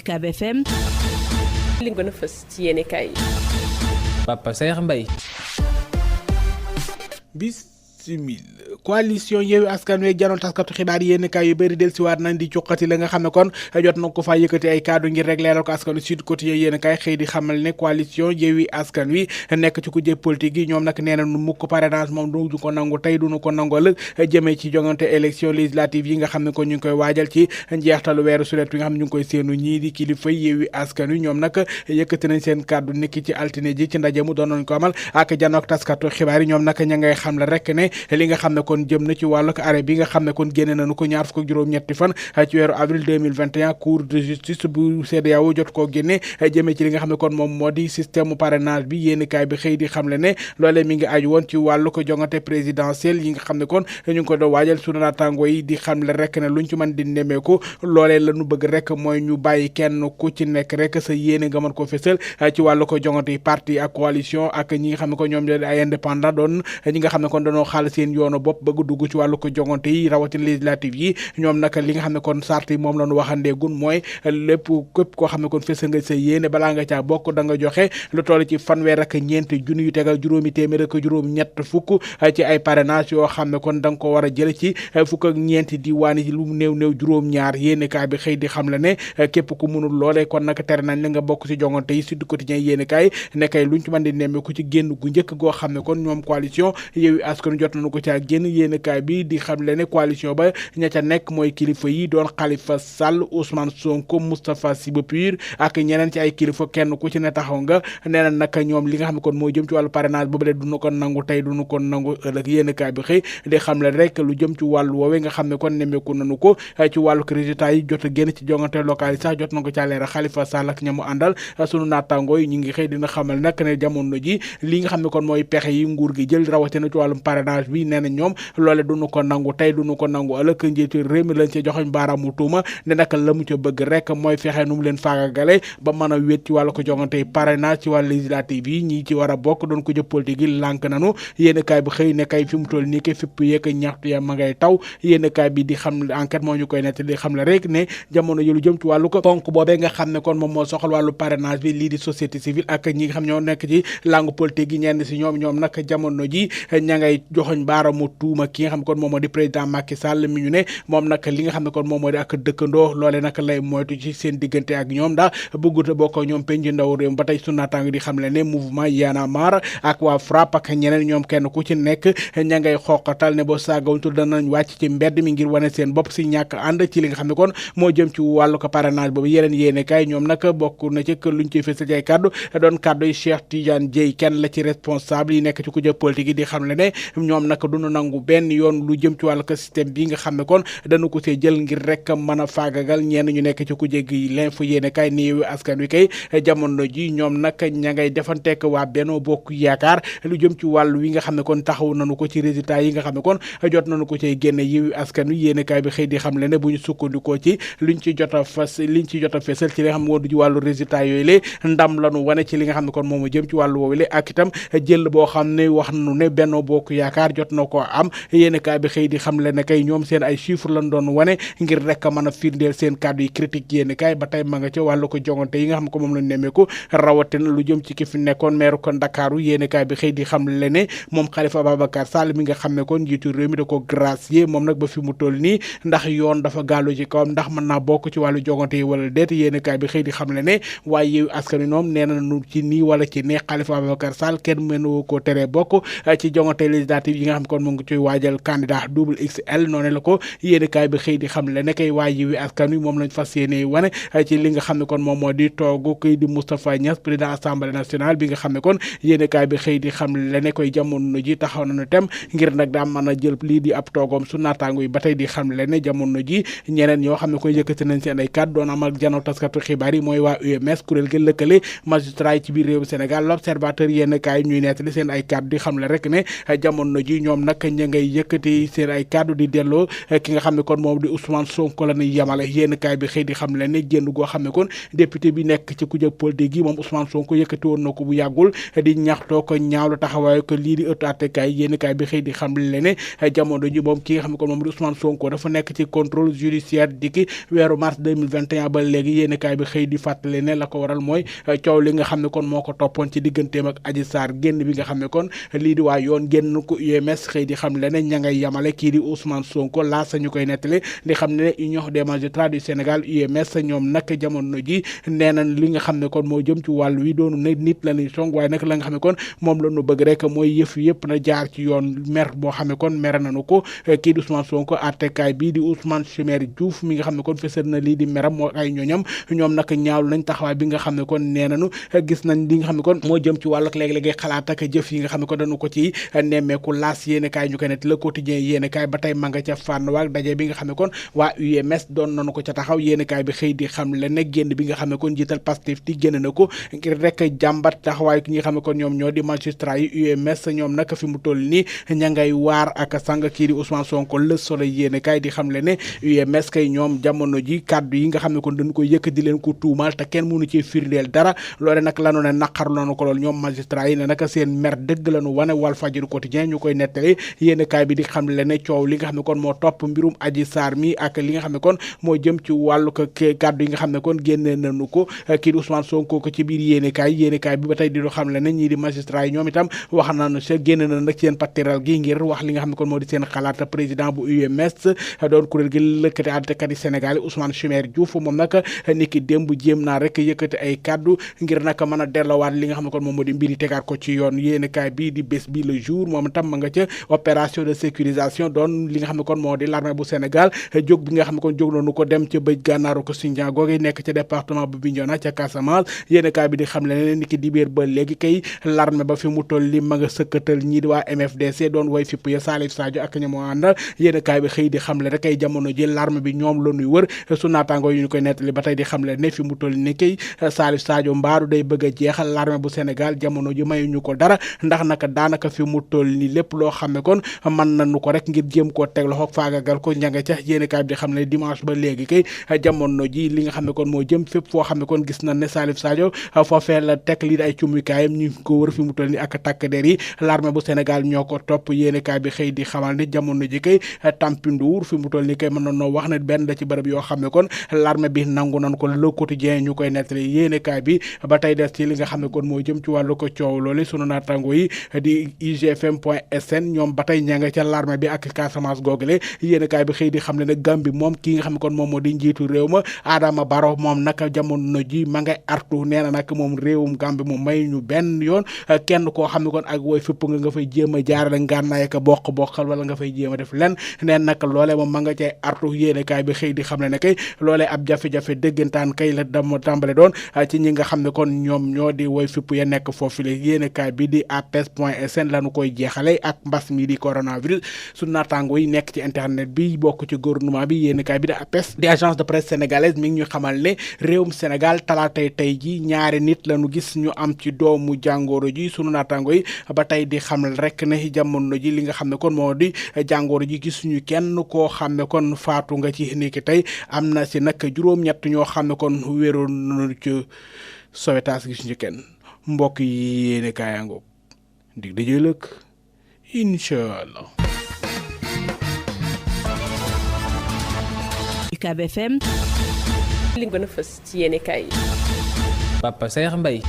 UCAB FM. li gën a fës ci yéene kaay Papa Saer Mbaye. coalition Yewwi Askan Wi janoon taskatu xibaar yi yéen kaay yu bëri dellusiwaat nañ di cuqati la nga xam ne kon jot na ko faa yëkkati ay kaddu ngir rek leeral ko askan wi Sud Quotidien yéen kaay xëy di xamal ne coalition Yewwi Askan Wi nekk ci kujje politique yi ñoom nag nee na nu mukk parrainage moom duñu ko nangu tey duñu ko nangu ëllëg jëmee ci jongante élection législative yi nga xam ne kon ñu ngi koy waajal ci njeextalu weeru sulet bi nga xam ne ñu ngi koy séenu ñii di kilifa Yewwi Askan Wi ñoom nag yëkkati nañ seen kaddu niki ci altine ji ci ndaje mu doon nañ ko amal ak janook taskatu xibaar yi ñoom nag ña ngay xam la rek ne li nga xam ne kon jëm na ci wàllu arrêt bi nga xam ne kon génne nañu ko ñaar fukk ak juróom-ñetti fan ci weeru avril 2021 cour de justice bu CEDEAO jot koo génne jëmee ci li nga xam ne kon moom moo di système parrainage bi yéenekaay bi xëy di xam le ne loolee mi ngi aju woon ci wàllu ko jongante présidentielle yi nga xam ne kon ñu ngi ko doon waajal sunu naataango yi di xam le rek ne luñ ci mën di nemmeeku loolee la ñu bëgg rek mooy ñu bàyyi kenn ku ci nekk rek sa yéene nga mën ko fësal ci wàllu ko jongante yi parti ak coalition ak ñi nga xam ne ko ñoom ay indépendant doon ñi nga xam ne kon dañoo xaal seen yoonu bopp bëgg dugg ci wàllu ko jongante yi rawatina législative yi ñoom nag li nga xam ne kon sart yi moom la ñu waxandeegun mooy lépp képp koo xam ne kon fës nga sa yéene balaa nga caa bokk da nga joxe lu toll ci fanweer ak ñeenti junni yu tegal juróomi téeméer ak juróom ñett fukk ci ay parrainage yoo xam ne kon da nga ko war a jël ci fukk ak ñeenti diwaan yi lu néew néew juróom-ñaar yéenekaay bi xëy di xam la ne képp ku mënul loolee kon nag tere nañ la nga bokk ci jongante yi Sud Quotidien yéenekaay nekkay luñ ci mën di nemmeeku ci génn gu njëkk goo xam ne kon ñoom coalition Yewwi Askan jot nañu ko caa génn yéenekaay bi di xam le ne coalition ba ña ca nekk mooy kilifa yi doon Khalifa Sall Ousmane Sonko Moustapha Sy Pur ak ñeneen ci ay kilifa kenn ku ci ne taxaw nga nee na nag ñoom li nga xam ne kon moo jëm ci wàllu parrainage boobu le duñu ko nangu tey duñu ko nangu ëllëg yéenekaay bi xëy di xam le rek lu jëm ci wàllu woowee nga xam ne kon nemmeeku nañu ko ci wàllu résultat yi jot a génn ci jongante local yi sax jot na ko ca leeral Khalifa Sall ak ñamu àndal sunu naataangoo yi ñu ngi xëy dina xamal nag ne jamono ji li nga xam ne kon mooy pexe yi nguur gi jël rawatina ci wàllum parrainage bi nee na ñoom loole duñu ko nangu tey duñu ko nangu ëllëg njiitu réew mi lañ ci joxoñ baaraamu tuuma ne nag la mu ca bëgg rek mooy fexe nu mu leen faagagale ba mën a wéet ci wàllu ko jongante yi parrainage ci wàllu législative yi ñi ci war a bokk doon ko jëpp politique yi lànk nanu yéenekaay bi xëy ne kay fi mu toll nii kay fipp yeeg ñaxtu ya ma ngay taw yéenekaay bi di xam enquête moo ñu koy nett di xam le rek ne jamono yi lu jëm ci wàllu ko ponk boobee nga xam ne kon moom moo soxal wàllu parrainage bi lii di société civile ak ñi nga xam ñoo nekk ci langue politique yi ñenn si ñoom nag jamono ji ña ngay joxoñ baaraamu tuuma ki nga xam ne kon moom moo di président Macky Sall mi ñu ne moom nag li nga xam ne kon moom moo di ak dëkkandoo loole nag lay moytu ci seen diggante ak ñoom ndax bëggut a bokk ñoom penc ndaw réew ba tey sunu naataango di xam le ne mouvement Y'en a marre ak waa FRAPP ak ñeneen ñoom kenn ku ci nekk ña ngay xooqatal ne boo saagawntul danañ wàcc ci mbedd mi ngir wane seen bopp si ñàkk ànd ci li nga xam ne kon moo jëm ci wàllu ko parrainage boobu yeneen yéenekaay ñoom nag bokk na ci luñ ciy fësal ci ay kaddu doon kaddu yi Cheikh Tidiane Dièye kenn la ci responsable yi nekk ci kujje politique yi di xam le ne ñoom nag duñu nangu benn yoon lu jëm ci wàllu ko système bi nga xam ne kon dañu ko see jël ngir rek mën a faagagal ñenn ñu nekk ci kujje gi l'info yéenekaay ni Yewwi Askan Wi kay jamono ji ñoom nag ña ngay defanteek waa Benno Bokk Yaakaar lu jëm ci wàllu wi nga xam ne kon taxaw nañu ko ci résultat yi nga xam ne kon jot nañu ko cay génne Yewwi Askan Wi yéenekaay bi xëy di xam le ne bu ñu sukkandikoo ci liñ ci jot a fesal ci li nga xam ne moo du ci wàllu résultat yooyu le ndam lañu wane ci li nga xam ne kon moom jëm ci wàllu woowu le ak itam jël boo xam ne wax nañu ne Benno Bokk Yaakaar jot na ko am yéenekaay bi xëy di xam le ne kay ñoom seen ay chiffres lañ doon wane ngir rek mën a firndeel seen kàddu yi critique yéenekaay ba tey ma nga ca wàllu ko jongante yi nga xam ne ko moom lañ nemmeeku rawatina lu jëm ci ki fi nekkoon maire ko Ndakaaru yéenekaay bi xëy di xam le ne moom Khalifa Ababacar Sall mi nga xam ne kon njiitu réew mi da ko gracier moom nag ba fi mu toll nii ndax yoon dafa gàllu ci kawam ndax mën naa bokk ci wàllu jongante yi wala déet yéenekaay bi xëy di xam le ne waaye Yewwi Askan Wi ñoom nee nañu ci nii wala ci ne Khalifa Ababacar Sall kenn mënu ko tere bokk ci jongante législative yi nga xam ne kon mu ngi ciy waajal candidat double XL noonu la ko yéenekaay bi xëy di xam le ne kay waaye Yewwi Askan Wi moom lañ fas yéene wane ci li nga xam ne kon moom moo di toogu kii di Moustapha Niasse président assemblée nationale bi nga xam ne kon yéenekaay bi xëy di xam le ne koy jamono ji taxaw nañu tem ngir nag daa mën a jël lii di ab toogoom su naataango yi ba tey di xam le ne jamono ji ñeneen ñoo xam ne koy yëkkati nañ seen ay kàddu doon amal janoo taskatu xibaar yi mooy waa UMS kuréel gi lëkkale magistrat yi ci biir réew Sénégal l'observateur yéenekaay ñuy nettali seen ay kàddu di xam le rek ne jamono ji ñoom nag ña ña ngay yëkkati seen ay kàddu di delloo ki nga xam ne kon moom di Ousmane Sonko la ñuy yemale yéen kaay bi xëy di xam leen ne génn goo xam ne kon député bi nekk ci kujje politique gi moom Ousmane Sonko yëkkati woon na ko bu yàggul di ñaxtoo ko ñaawlu taxawaayu ko lii di ëttu àttekaay yéen kaay bi xëy di xam leen ne jamono ji moom ki nga xam ne kon moom di Ousmane Sonko dafa nekk ci contrôle judiciaire dikki weeru mars 2021 ba léegi yéen kaay bi xëy di fàttali ne la ko waral mooy coow li nga xam ne kon moo ko toppoon ci digganteem ak Adji Sarr génn bi nga xam ne kon lii di waa yoon génn ko UMS xëy di xam leen ne ña ngay yamale kii di Ousmane Sonko laa sa ñu koy nettali di xam ne Union des magistrats du Sénégal UMS ñoom nag jamono ji nee nañ li nga xam ne kon moo jëm ci wàllu wi doonu ne nit la ñuy song waaye nag la nga xam ne kon moom la ñu bëgg rek mooy yëf yëpp na jaar ci yoon mer boo xam ne kon mere nañu ko kii di Ousmane Sonko àttekaay bii di Ousmane Chimère Diouf mi nga xam ne kon fësal na lii di meram moo ay ñooñam ñoom nag ñaawlu nañ taxawaay bi nga xam ne kon nee nañu gis nañ li nga xam ne kon moo jëm ci wàllu léeg-léegi xalaat ak jëf yi nga xam ne kon dañu ko ci nemmeeku laas yéen kaay ñu ko net le quotidien yéen kaay ba tey ma nga ca fànn waak daje bi nga xam ne kon waa UMS doon nañu ko ca taxaw yéen kaay bi xëy di xam le ne génn bi nga xam ne kon jiital Pastef ti génn na ko ngir rek jàmbat taxawaay ki nga xam ne kon ñoom ñoo di magistrat yi UMS ñoom nag fi mu toll nii ña ngay waar ak sang kii di Ousmane Sonko Le Soleil yéen kaay di xam le ne UMS kay ñoom jamono ji kàddu yi nga xam ne kon dañu koy yëkk di leen ko tuumaal te kenn mënu ci firndeel dara loole nag lanu ne naqaru lanu ko lool ñoom magistrat yi ne nag seen mer dëgg lañu wane Walf Fadjri quotidien ñu koy nettali yéen kaay bi di xam le ne coow li nga xam ne kon moo topp mbirum Adji Sarr mi ak li nga xam ne kon moo jëm ci wàllu ko kàddu yi nga xam ne kon génne nañu ko kii di Ousmane Sonko ko ci biir yéen kaay bi ba tey di do xam le ne ñii di magistrat yi ñoom itam wax nañu sa génn na nag seen pattéral gi ngir wax li nga xam ne kon moo di seen xalaat président bu UMS doon kuréel gi lëkkati àttekat yi Sénégal Ousmane Chimère Diouf moom nag ni ki démb jéem naa rek yëkkati ay kaddu ngir nag mën a dellowaat li nga xam ne kon moom moo di mbiri tegaat ko ci yoon yéen kaay bii di bés bi le jour moom tam ma nga ca opération de sécurisation doon li nga xam ne kon moo di l'armée bu Sénégal jóg bi nga xam ne kon jóg nañu ko dem ca bëj gànnaaru ko Sindian googu nekk ca département bu Bignona ca Casamance yéen kaay bi di xam le ne ni ki dibéer ba léegi kay l'armée ba fi mu toll li ma nga sëkkatal ñii di waa MFDC doon way fipp ya Salif Sadio ak ña moo àndal yéen kaay bi xëy di xam le rek ay jamono ji l'armée bi ñoom la ñuy wër su naataangoo yu ñu koy nettali ba tey di xam le ne fi mu toll ni kay Salif Sadio mbaaru day bëgg a jeexal l'armée bu Sénégal jamono ji mayuñu ko dara ndax naka daanaka fi mu toll ni lépp loo xam ne kon mën nañu ko rek ngir jéem koo teg loxo faagagal ko ña nga ca yéen kaay bi di xam ne dimanche ba léegi kay jamono ji li nga xam ne kon moo jëm fépp foo xam ne kon gis nañ ne Salif Sadio foofee la teg lii ay cumukaayam ñu ko wër fi mu toll ni ak takk der yi l'armée bu Sénégal ñoo ko topp yéen kaay bi xëy di xamal ne jamono ji kay Tampindour fi mu toll ni kay mën na noo wax ne benn da ci bërëb yoo xam ne kon l'armée bi nangu nañ ko le quotidien ñu koy nettali yéen kaay bi ba tey des ci li nga xam ne kon moo jëm ci wàllu ko coow loolu sunu naataango yi di igfm.sn ñoom ba tey ña nga ca l'armée bi ak Casamance googule yéen kaay bi xëy di xam ne ne Gambie moom ki nga xam ne kon moom moo di njiitu réew ma Adama Barrow moom nag jamono ji ma ngay artu nee na nag moom réewum Gambie moom may ñu benn yoon kenn koo xam ne kon ak woy fépp nga fay jéem a jaarale ngànnaay ak bokkal wala nga fay jéem a def len neen nag loolee moom ma nga cay artu yéen kaay bi xëy di xam ne kay loolee ab jafe-jafe dëggantaan kay la dama tàmbale doon ci ñi nga xam ne kon ñoom ñoo di woy fépp ya nekk foofu la yéen kaay bi di apes.sn lañu koy jeexale ak mbas mi di coronavirus su naataango yi nekk ci internet bi bokk ci gouvernement bi yéen kaay bi di APES di agence de presse sénégalaise mi ngi ñu xamal ne réewum Sénégal talaatay tey ji ñaari nit lañu gis ñu am ci doomu jàngoro ji sunu naataango yi ba tey di xamal rek ne jamono ji li nga xam ne kon moo di jàngoro ji gisuñu kenn koo xam ne kon faatu nga ci niki tey am na si nag juróom-ñett ñoo xam ne kon wéeroon nañu ci Sowétas gisuñu kenn mbokk yi yéene kaayango dig dajee lëkk incha allah. UCAB FM. li gën a fës ci yéene kaay yi. Papa Saer Mbaye